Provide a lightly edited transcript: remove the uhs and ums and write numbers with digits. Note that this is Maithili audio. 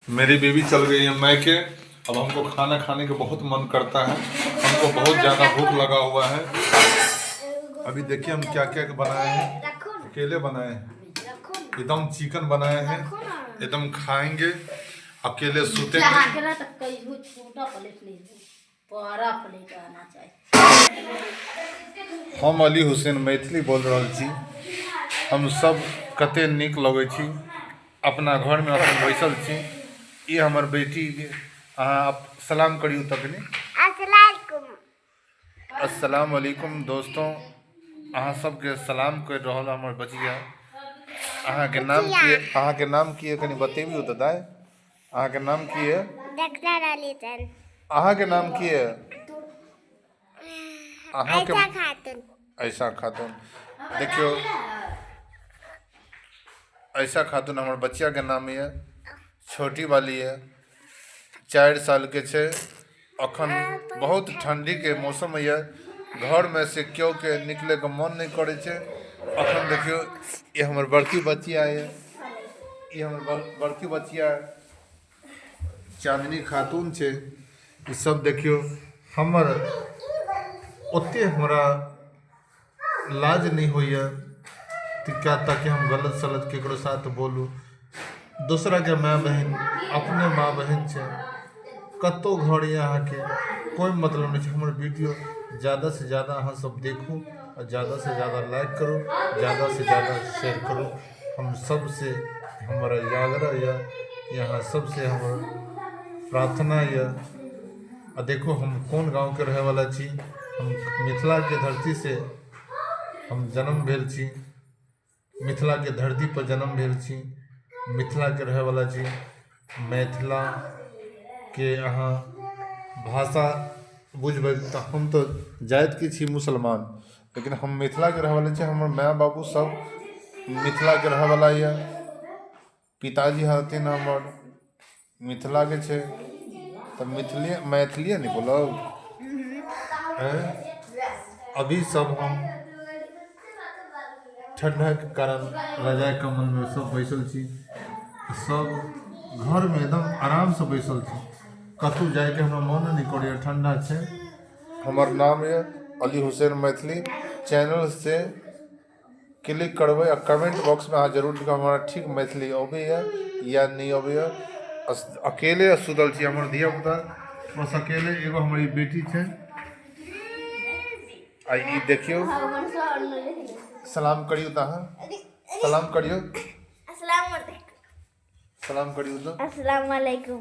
मेरी बीवी चल गई है मैके। अब हमको खाना खाने का बहुत मन करता है, हमको बहुत ज़्यादा भूख लगा हुआ है। अभी देखिए हम क्या क्या बनाए हैं। अकेले बनाए हैं, एकदम चिकन बनाए हैं, एकदम खाएंगे, अकेले सुतेंगे। छोटा प्लेट नहीं, बड़ा प्लेट आना चाहिए। हम अली हुसैन मैथिली बोल रहल छी। हम सब कते नीक लगै छी, अपना घरमे अपन बैसल छी। ई हमर बेटी, अहाँ सलाम करियौ तखनी। अस्सलाम वालेकुम दोस्तों, अहाँ सबके सलाम कर रहल हमर बचिया। अहाँके नाम की? अहाँके नाम की है, कनि बतेबियौ तऽ दाइ। अहाँके नाम की है? डॉक्टर अली चंद। अहाँके नाम की है? अहाँके ऐसा खातून। ऐसा खातून। देखियौ, ऐसा खातून हमर बच्चियाके नाम यऽ। छोटी वाली यऽ, 4 सालके छै। अखन बहुत ठण्डीके मौसम यऽ, घरमे से केओ के निकलैके मन नहि करै छै। अखन देखियौ, ई हमर बड़की बचिया यऽ, ई हमर बड़की बचिया चांदनी खातून छै। ई सब देखियौ, हमर ओते हमरा लाज नहि होइए तऽ क्या ताकि हम गलत सलत ककरो साथ बोलू। दोसराके माय बहिन अपने माँ बहिन छै। कतहु घर यऽ अहाँके, कोइ मतलब नहि छै। हमर वीडियो ज्यादासँ ज्यादा अहाँ सब देखू आओर ज्यादासँ ज्यादा लाइक करू, ज्यादासँ ज्यादा शेयर करू। हम सबसँ हमर आग्रह यऽ कि अहाँ सबसँ हमर प्रार्थना यऽ। आ देखू, हम कोन गाँवके रहैवला छी। हम मिथिलाके धरतीसँ हम जन्म भेल छी, मिथिलाके धरतीपर जन्म भेल छी, मिथिलाके रहैवला छी। मिथिलाके अहाँ भाषा बुझबै तऽ हम तऽ जातिके छी मुसलमान, लेकिन हम मिथिलाके रहैवला छी। हमर माय बाबू सब मिथिलाके रहैवला यऽ। पिताजी हथिन हमर मिथिलाके छै, तऽ मिथिले मैथिलिए ने बोलब। अभी सब हम ठण्डाके कारण रजाइ कम्बलमे सब बैसल छी। सब घरमे एकदम आरामसँ बैसल छी। कतहु जाइके हमरा मोनो नहि करैए, ठण्डा छै। हमर नाम यऽ अली हुसैन मैथिली। चैनलसँ क्लिक करबै आ कमेंट बॉक्समे अहाँ जरूर लिखब, हमरा ठीक मैथिली अबैए या नहि अबैए। अकेले सुतल छी, हमर धियापुता बस अकेले। एगो हमर ई बेटी छै। आ ई देखियौ, सलाम करियौ तऽ अहाँ सलाम करियौ। सलाम करियौ तऽ। अस्सलाम वालेकुम।